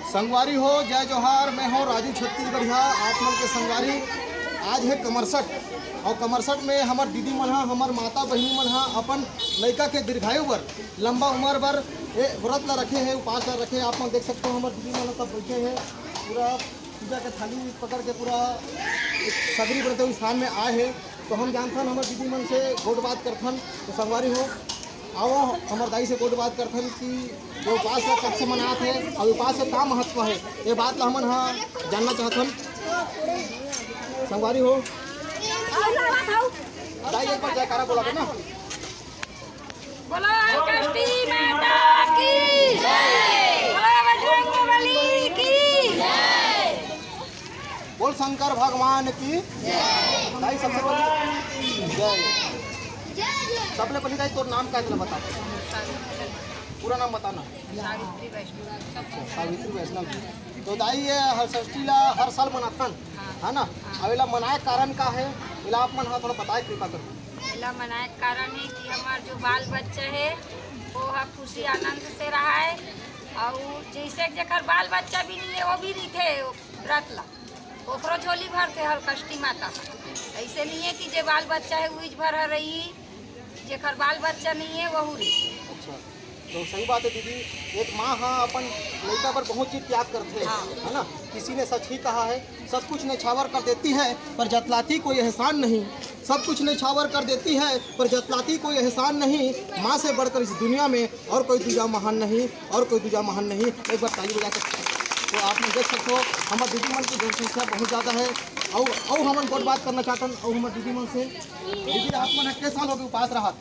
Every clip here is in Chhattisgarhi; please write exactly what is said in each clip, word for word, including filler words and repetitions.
संगवारी हो, जय जोहार। मैं हूँ राजू छत्तीसगढ़िया, आप मन के संगवारी। आज है कमरसट, और कमरसट में हमर दीदी मन हा, हमर माता बहिनी मन हा अपन लइका के दीर्घायु बर, लंबा उम्र बर ए व्रत ला रखे है, उपास ला रखे। आप मन देख सकते हो, हमर दीदी मन सब बैठे हैं, पूरा पूजा के थाली पकड़ के पूरा सगरी बरते हुए स्थान में आए हैं। तो हम जानथन, हमर दीदी मन से गोठ बात करथन। तो संगवारी हो, आओ, हमर दाई से गोठ बात करथन कि ये उपास ला कब से मनात है और उपास का का महत्व है, ये बात ला हमन हा जानना चाहथन। संगवारी हो, दाई एक बार जयकारा बोला करना। बोलो हरकष्टी माता की जय। बोलो बजरंग बली की जय। बोल शंकर भगवान की जय। दाई सबसे पहले जय। सबले पहले दाई तोर नाम का है, बता, पूरा नाम बताना। सावित्री वैष्णव। अच्छा, सावित्री वैष्णव जी। तो दाई, ये हरसष्टी ला हर साल मनाथन, हाँ। है ना? हाँ। अब एला मनाए कारण का है, एला आप मन हा थोड़ा बताए कृपा कर। एला मनाए के कारण है कि हमार जो बाल बच्चा है, वो हा खुशी आनंद से रहा है। और जैसे जेकर बाल बच्चा भी नहीं है, वो भी रहिथे व्रत ला, ओकरो झोली भरथे हरकष्टी माता। ऐसे नहीं है कि जे बाल बच्चा है, उहीच भर हा रही, जेकर बाल बच्चा नहीं है, वहू रही। अच्छा, तो सही बात है दीदी, एक माँ हा अपन लइका पर बहुत चीज त्याग करथे, हाँ। है ना? किसी ने सच ही कहा है, सब कुछ नछावर कर देती है, पर जतलाती कोई एहसान नहीं। सब कुछ नछावर कर देती है, पर जतलाती कोई एहसान नहीं। माँ से बढ़कर इस दुनिया में और कोई दूजा महान नहीं, और कोई दूजा महान नहीं। एक बार ताली बजा सकते हैं। तो आप लोग देख सकते हो, हमारे दीदी मन की जनसंख्या बहुत ज़्यादा है। और, और हमन गोठ बात करना चाहते हैं, और हमारे दीदी मन से। दीदी, आप मन के साल हो गए उपास रहत?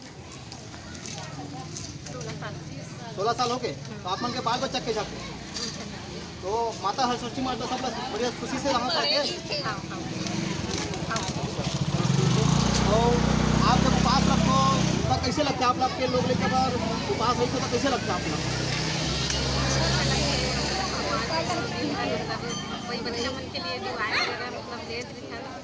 सोलह साल हो गए। तो आप मन के बाल बच्चा के जाते? तो माता हरसोची माता सब लोग बढ़िया खुशी से रहा करके। तो आप जब उपास रखो, तो कैसे लगता है आप लोग के लोग लेकर बार उपास रखो, तो कैसे लगता है आप लोग? कोई बच्चा मन के लिए दुआएं वगैरह मतलब लेत रहे।